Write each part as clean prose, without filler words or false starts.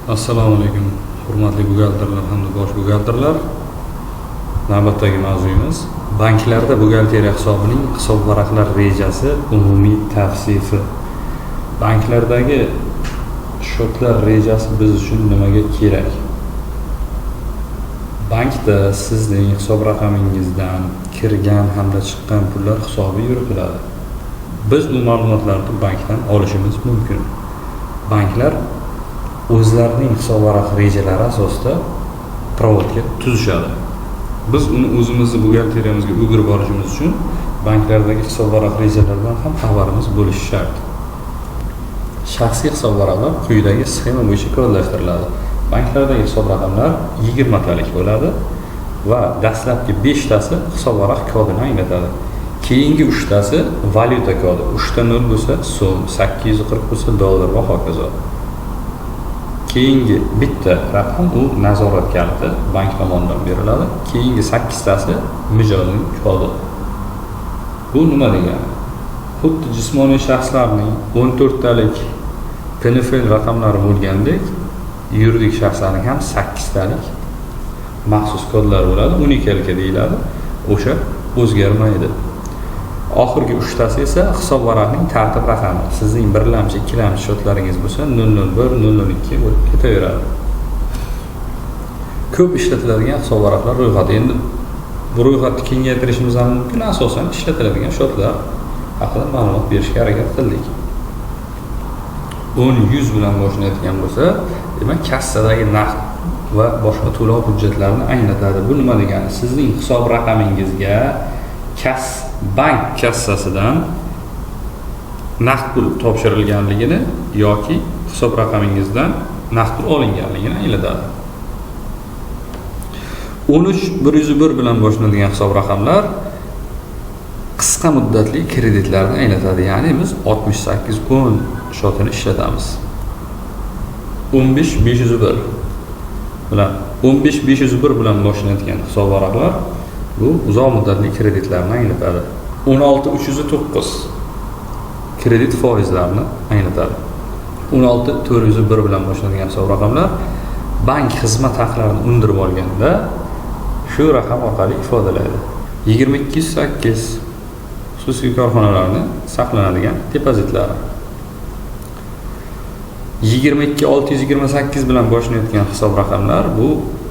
Assalomu alaykum, hurmatli buxgalterlar hamda bosh buxgalterlar. Navbatdagi mavzuyimiz banklarda buxgalteriya hisobining hisobvaraqlar rejasi umumiy tavsifi. Banklardagi счётlar rejasi biz uchun nimaga kerak? Bankda sizning hisob raqamingizdan kirgan hamda chiqqan pullar hisobi yuritiladi. Biz u ma'lumotlarni bankdan olishimiz mumkin. Banklar o'zlarining hisobvaraq rejalari asosida проводка tuzishadi. Biz uni o'zimizni buxgalteriyamizga o'girib olishimiz uchun banklardagi hisobvaraq rejalardan ham xabarimiz bo'lishi shart. Shaxsiy hisobvaraqlar quyidagi sxema bo'yicha kodlashtiriladi. Banklardagi hisob raqamlar 20 talik bo'ladi va dastlabki 5 tasi hisobvaraq kodini anglatadi. Keyingi 3 tasi valyuta kodi. 3 ta 0 bo'lsa so'm, 840 bo'lsa dollar va hokazo. Keyingi bitta raqam u nazorat kaliti bank tomonidan beriladi. Keyingi 8 tasi mijozning kodi. Bu nima degani? Xuddi jismoniy shaxslarning 14 talik PNFL raqamlari bo'lgandek, yuridik shaxslarning ham 8 talik maxsus kodlari bo'ladi, unikalka deyiladi. O'sha o'zgarmaydi. Oxirgi 3 tasi esa hisobvaraqning tartib raqami. Sizning birlamchi, ikkilamchi счётlaringiz bo'lsa 001, 002 bo'lib ketaveradi. Ko'p ishlatiladigan hisobvaraqlar ro'yxati. Endi bu ro'yxatni kengaytirishimiz ham mumkin. Asosan ishlatiladigan счётlar haqida ma'lumot berishga harakat qildik. 10 100 bilan boshlanayotgan bo'lsa, demak kassadagi naqd va boshqa to'lov hujjatlarini anglatadi. Bu nima degani? Sizning hisob raqamingizga bank kassasidan naqd pul topshirilganligini yoki hisob raqamingizdan naqd pul olinganligini anglatadi. 13 101 bilan boshlanadigan hisob raqamlar qisqa muddatli kreditlarni anglatadi. Ya'ni biz 68 10 счётini ishlatamiz. 15 501 bilan 15 501 bilan boshlanadigan hisobvaraqlar bu uzoq muddatli kreditlarni anglatadi. 16 309 kredit foizlarini anglatadi. 16 401 bilan boshlanadigan hisob raqamlar bank xizmat haqlarini undirib olganda shu raqam orqali ifodalaydi. 2208 xususiy korxonalarni saqlanadigan depozitlari. 22 628 bilan boshlanayotgan hisob raqamlar bu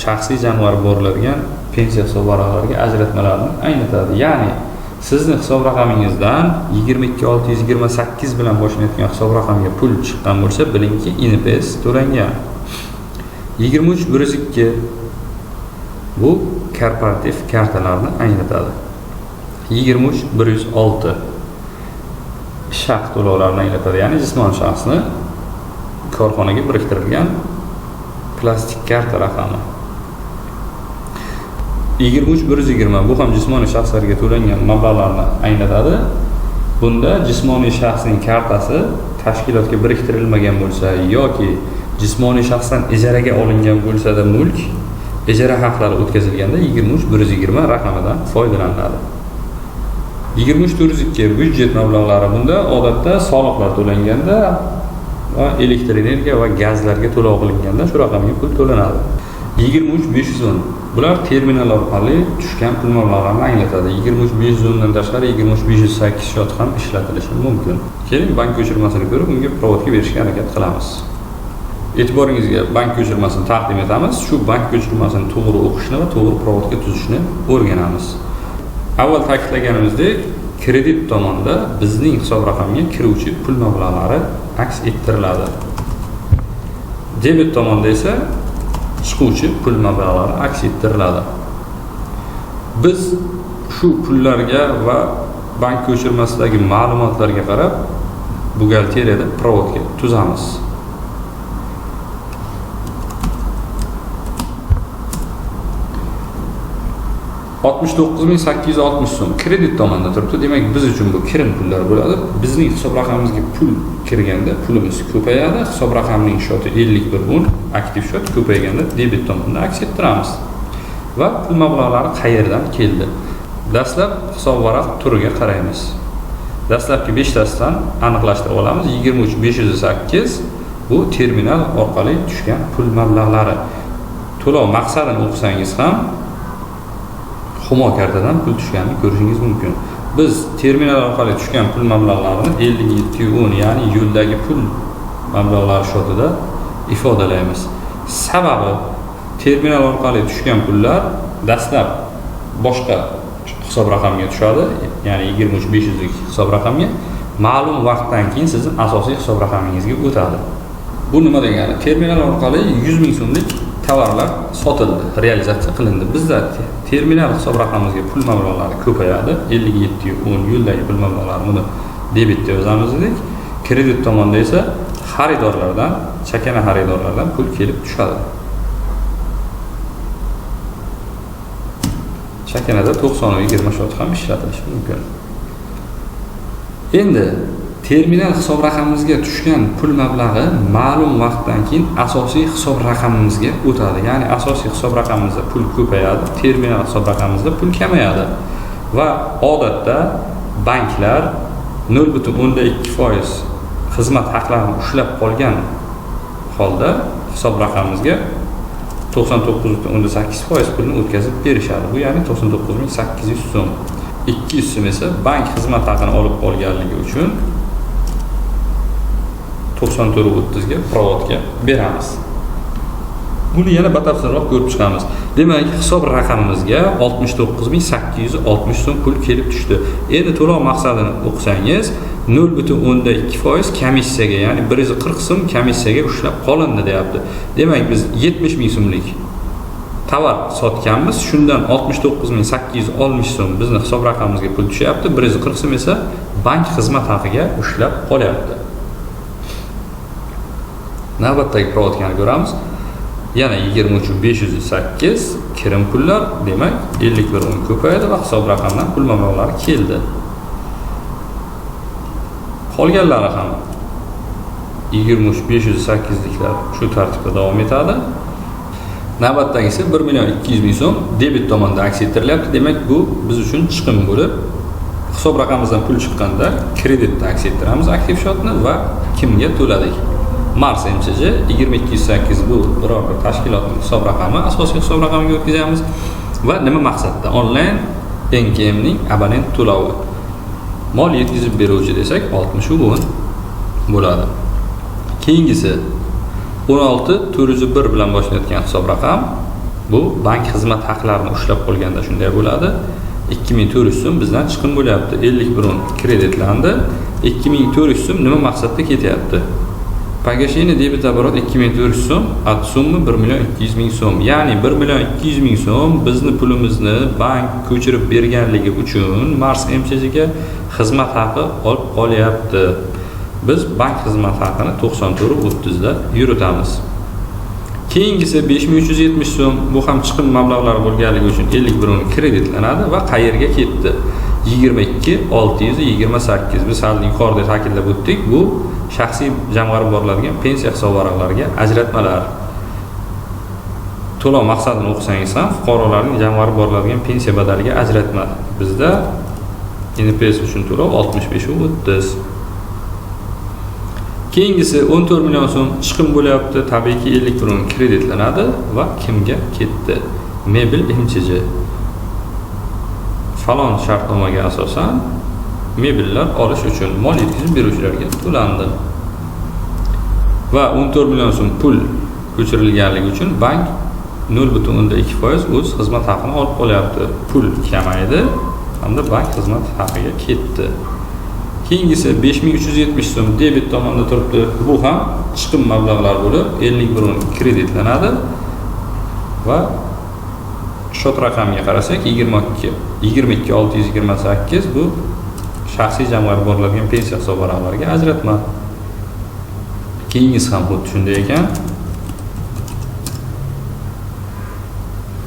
shaxsiy jamg'arib boriladigan pensiya hisobvaraqlariga ajratmalarni anglatadi. Ya'ni sizni hisob raqamingizdan 22 628 bilan boshlanayotgan hisob raqamga pul chiqqan bo'lsa, bilingki INPS to'langan. 23 102 bu korporativ kartalarni anglatadi. 23 106 ish haqi to'lovlarini anglatadi. Ya'ni jismoniy shaxsni korxonaga biriktirilgan plastik karta raqami. 23 120 bu ham jismoniy shaxslarga to'langan mablag'larni anglatadi. Bunda jismoniy shaxsning kartasi tashkilotga biriktirilmagan bo'lsa yoki jismoniy shaxsdan ijaraga olingan bo'lsa-da mulk ijara haqlari o'tkazilganda 23 120 raqamidan foydalaniladi. 23 402 byudjet mablag'lari. Bunda odatda soliqlar to'langanda va elektr energiya va gazlarga to'lov qilinganda shu raqamga pul to'lanadi. 23 510 bular terminal orqali tushgan pul mablag'larini anglatadi. 23 510 dan tashqari 23 508 счёт ham ishlatilishi mumkin. Keling, bank ko'chirmasini ko'rib, unga проводка berishga harakat qilamiz. E'tiboringizga bank ko'chirmasini taqdim etamiz. Shu bank ko'chirmasini to'g'ri o'qishni va to'g'ri проводка tuzishni o'rganamiz. Avval ta'kidlaganimizdek, kredit tomonda bizning hisob raqamga kiruvchi pul mablag'lari aks ettiriladi. Debet tomonda esa chiquvchi pul mablag'lari aks ettiriladi. Biz shu pullarga va bank ko'chirmasidagi ma'lumotlarga qarab buxgalteriyada проводка tuzamiz. 69860 so'm kredit tomonda turibdi. Demak, biz uchun bu kirim pullar bo'ladi. Bizning hisob raqamimizga pul kirganda pulimiz ko'payadi. Hisob raqamining счёти 51 10, aktiv счёт ko'payganda debet tomonda aks ettiramiz. Va pul mablag'lari qayerdan keldi? Dastlab hisobvaraq turiga qaraymiz. Dastlabki 5 tasidan aniqlashtirib olamiz. 23 508 Bu terminal orqali tushgan pul mablag'lari. To'lov maqsadini o'qisangiz ham Humo kartadan pul tushganini ko'rishingiz mumkin. Biz terminal orqali tushgan pul mablag'larini 57,10, ya'ni yo'ldagi pul mablag'lari shotida ifodalaymiz. Sababi terminal orqali tushgan pullar dastlab boshqa hisob raqamga tushadi, ya'ni 23 500 lik hisob raqamga, ma'lum vaqtdan keyin sizning asosiy hisob raqamingizga o'tadi. Bu nima degani? Terminal orqali 100 ming so'mlik tovarlar sotildi, realizatsiya qilindi. Bizda terminal hisob raqamimizga pul mablag'lari ko'payadi. 57,10 yo'ldagi pul mablag'lari, buni debitda yozamiz dedik. Kredit tomonda esa xaridorlardan, chakana xaridorlardan pul kelib tushadi. Chakanada 90,20 shot ham ishlatilishi mumkin. Endi terminal hisob raqamimizga tushgan pul mablag'i ma'lum vaqtdan keyin asosiy hisob raqamimizga o'tadi. Ya'ni asosiy hisob raqamimizda pul ko'payadi, terminal hisob raqamimizda pul kamayadi. Va odatda banklar 0,2% xizmat haqlarini ushlab qolgan holda hisob raqamimizga 99,8% pulni o'tkazib berishadi. Bu ya'ni 99 800 so'm. 200 so'm esa bank xizmat haqini olib qolganligi uchun 94,30 ga provodga beramiz. Buni yana batafsilroq ko'rib chiqamiz. Demak, hisob raqamimizga 69 860 so'm pul kelib tushdi. Endi to'lov maqsadini o'qisangiz 0,2% komissiyaga, ya'ni 140 so'm komissiyaga ushlab qolindi deyapti. Demak, biz 70 ming so'mlik tovar sotganmiz, shundan 69 860 so'm bizni hisob raqamimizga pul tushyapti, 140 so'm esa bank xizmat haqiga ushlab qolyapti. Navbatdagi provodkani ko'ramiz. Yana 23 508 kirim pullar, demak 51,10 ko'payadi va hisob raqamdan pul mablag'lari keldi. Qolganlari ham 23 508liklar shu tartibda davom etadi. Navbatdagisi 1 million 200 ming so'm debit tomonda aks ettirilyapti. Demak, bu biz uchun chiqim bo'lib, hisob raqamimizdan pul chiqqanda kreditda aks ettiramiz aktiv shotni va kimga to'ladik? Mars MCJ 2208, bu biror bir tashkilotning hisob raqami, asosiy hisob raqamiga o'tkazamiz va nima maqsadda? Onlayn NKM ning abonent to'lovi. Mol yetkazib beruvchi desak 60,10 bo'ladi. Keyingisi 16 401 bilan boshlanayotgan hisob raqam, bu bank xizmat haqlarini ushlab qolganda shunday bo'ladi. 2400 so'm bizdan chiqim bo'lyapti. 51,10 kreditlandi. 2400 so'm nima maqsadda ketyapti? Погашение debit оборот 2400 so'm от суммы 1 million 200 ming so'm. Ya'ni 1 million 200 ming so'm bizni pulimizni bank ko'chirib berganligi uchun Mars MCJ ga xizmat haqi olib qolyapti. Biz bank xizmat haqini 94,30 da yuritamiz. Keyingisi 5370 so'm, bu ham chiqim mablag'lari bo'lganligi uchun 51,10 kreditlanadi va qayerga ketdi? 22 628. Biz hali yuqorida ta'kidlab o'tdik, bu shaxsiy jamg'arib boriladigan pensiya hisob varaqlariga ajratmalar. To'lov maqsadini o'qisangiz ham fuqarolarning jamg'arib boriladigan pensiya badaliga ajratma. Bizda NPS uchun to'lov 65,30. Keyingisi 14 million so'm chiqim bo'lyapti. Tabiiyki 51,10 kreditlanadi va kimga ketdi? Mebel MCJ. Falon shartnomaga asosan mebellar olish uchun mol yetkazib beruvchilarga to'landi. Va 14 million so'm pul ko'chirilganligi uchun bank 0,2% o'z xizmat haqini olib qolyapti. Pul kamaydi hamda bank xizmat haqiga ketdi. Keyingisi 5370 so'm debit tomonda turibdi. Bu ham chiqim mablag'lar bo'lib 51,10 kreditlanadi va shot raqamiga qarasak 22 628, bu shaxsiy jamg'arib boriladigan pensiya hisob varaqlariga ajratma. Keyingisi ham xuddi shunday ekan.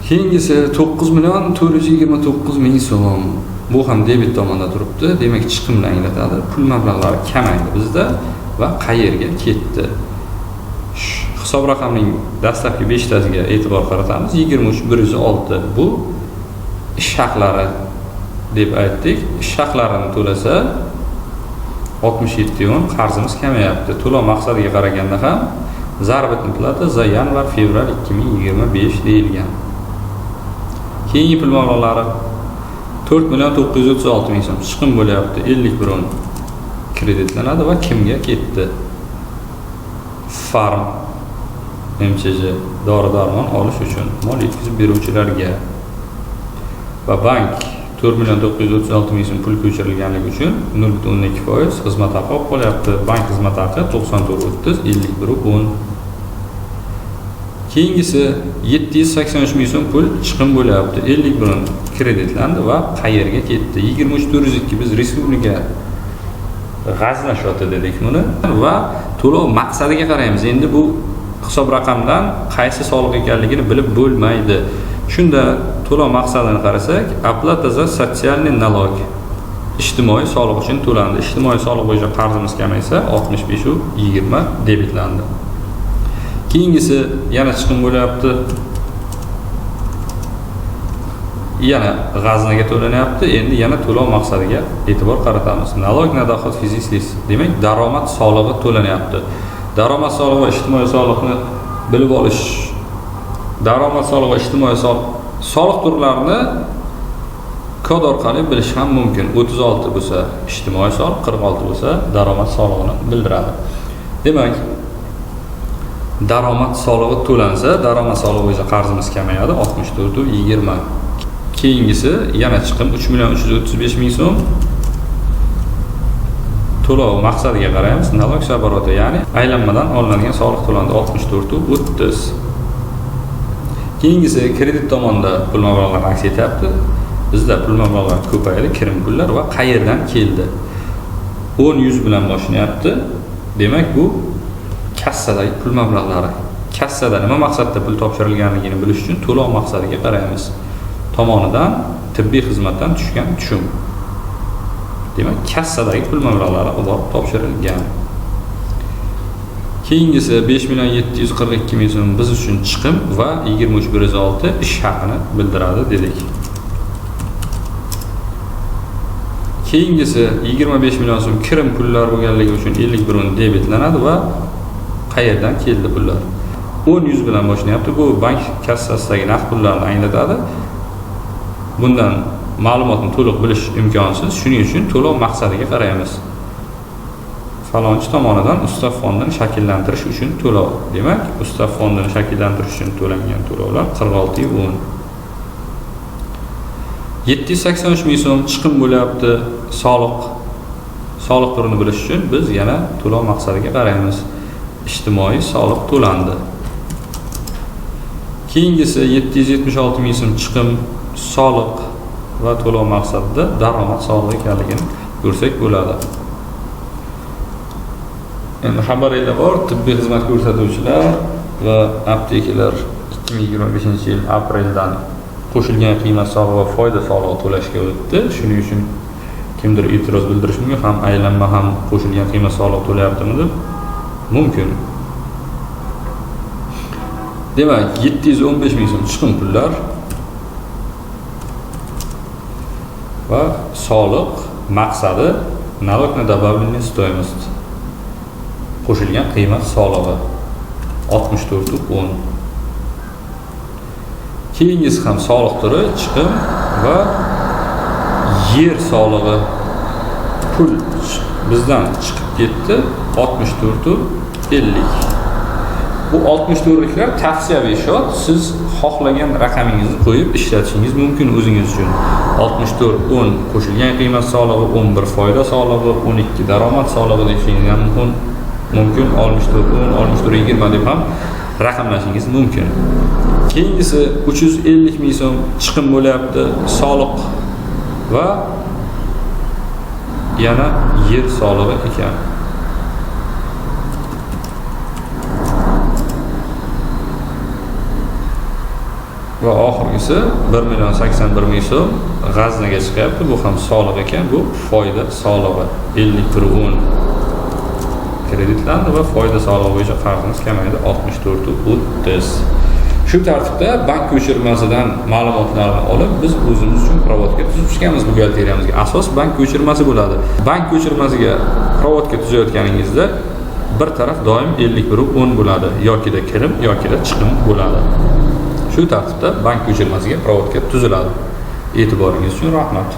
Keyingisi 9 million 429 ming so'm. Bu ham debit tomonda turibdi. Demak, chiqimni anglatadi. Pul mablag'lari kamaydi bizda va qayerga ketdi? Hisob raqamining dastlabki 5 tasiga e'tibor qaratamiz. 23 106 bu ish haqlari deb aytdik. Ish haqlarini to'lasa 67,10 qarzimiz kamayapti. To'lov maqsadiga qaraganda ham заработная плата за январь-февраль 2025 deyilgan. Keyingi pul mablag'lari 4 936 ming so'm chiqim bo'lyapti. 51,10 kreditlanadi va kimga ketdi? Farm MCJ dori-darmon olish uchun mol yetkazib beruvchilarga va bank 4 936 ming so'm pul ko'chirilganligi uchun 0,2% xizmat haqi olib qolyapti. Bank xizmat haqi 94,30 51,10. Keyingisi 783 ming so'm pul chiqim bo'lyapti. 51 kreditlandi va qayerga ketdi? 23,402 biz respublika g'azna shoti dedik buni va to'lov maqsadiga qaraymiz. Endi bu hisob raqamdan qaysi soliq ekanligini bilib bo'lmaydi. Shunda to'lov maqsadini qarasak, оплата за социальный налог, ijtimoiy soliq uchun to'landi. Ijtimoiy soliq bo'yicha qarzimiz kamaysa 65,20 debitlandi. Keyingisi yana chiqim bo'lyapti. Yana g'aznaga to'lanyapti. Endi yana to'lov maqsadiga e'tibor qaratamiz. Налог на доход физических лиц, demak daromad solig'i to'lanyapti. Daromad solig'i va ijtimoiy soliqni bilib olish, daromad solig'i va ijtimoiy soliq turlarini kod orqali bilish ham mumkin. 36 bo'lsa ijtimoiy soliq, 46 bo'lsa daromad solig'ini bildiradi. Demak, daromad solig'i to'lansa, daromad solig'i bo'yicha qarzimiz kamayadi 64,20. Keyingisi yana chiqim 3 335 ming so'm. To'lov maqsadiga qaraymiz. Налог с оборота, ya'ni aylanmadan olinadigan soliq to'landi 64,30. Keyingisi kredit tomonda pul mablag'lari aks etyapti. Bizda pul mablag'lari ko'paydi, kirim pullar va qayerdan keldi? 10-100 bilan boshlanyapti. Demak, bu kassadagi pul mablag'lari. Kassada nima maqsadda pul topshirilganligini bilish uchun to'lov maqsadiga qaraymiz. Tomonidan tibbiy xizmatdan tushgan tushum. Demak, kassadagi pul mablag'lari borib topshirilgan. Keyingisi 5 742 ming so'm biz uchun chiqim va 23,106 ish haqini bildiradi dedik. Keyingisi 25 million so'm kirim pullar bo'lganligi uchun 51 debitlanadi va qayerdan keldi pullar? 10-100 bilan boshlanyapti. Bu bank kassasidagi naqd pullarni anglatadi. Bundan ma'lumotni to'liq bilish imkonsiz. Shuning uchun to'lov maqsadiga qaraymiz. Falonchi tomonidan ustav fondini shakllantirish uchun to'lov. Demak, ustav fondini shakllantirish uchun to'langan to'lovlar 46,10. 783 ming so'm chiqim bo'lyapti. Soliq turini bilish uchun biz yana to'lov maqsadiga qaraymiz. Ijtimoiy soliq to'landi. Keyingisi 776 ming so'm chiqim, soliq va to'lov maqsadida daromad solig'i ekanligini ko'rsak bo'ladi. Endi xabaringlar bor, tibbiy xizmat ko'rsatuvchilar va aptekalar 2025-yil apreldan qo'shilgan qiymat solig'i va foyda solig'i to'lashga o'tdi. Shuning uchun kimdir e'tiroz bildirishi mumkin, ham aylanma ham qo'shilgan qiymat solig'i to'layaptimi deb. Mumkin. Demak, 715 ming so'm chiqim pullar va soliq maqsadi налог на добавленную стоимость, qo'shilgan qiymat solig'i 64,10. Keyingisi ham soliq turi chiqim va yer solig'i. Pul bizdan chiqib ketdi 64,50. Bu 64liklar tavsiyaviy shot. Siz xohlagan raqamingizni qo'yib ishlatishingiz mumkin o'zingiz uchun. 64,10 qo'shilgan qiymat solig'i, 11 foyda solig'i, 12 daromad solig'i deyishingiz ham mumkin. 64,10, 64,20 deb ham raqamlashingiz mumkin. Keyingisi 350 ming so'm chiqim bo'lyapti, soliq va yana yer solig'i ekan. Va oxirgisi 1 081 ming so'm g'aznaga chiqyapti. Bu ham soliq ekan, bu foyda solig'i 51,10 kreditlandi va foyda solig'i bo'yicha qarzimiz kamaydi 64,30. Shu tartibda bank ko'chirmasidan ma'lumotlarni olib, biz o'zimiz uchun проводка tuzib chiqamiz buxgalteriyamizga. Asos bank ko'chirmasi bo'ladi. Bank ko'chirmasiga проводка tuzayotganingizda bir taraf doim 51,10 bo'ladi, yokida kirim, yokida chiqim bo'ladi. Shu tartibda bank ko'chirmasiga проводка tuziladi. E'tiboringiz uchun rahmat.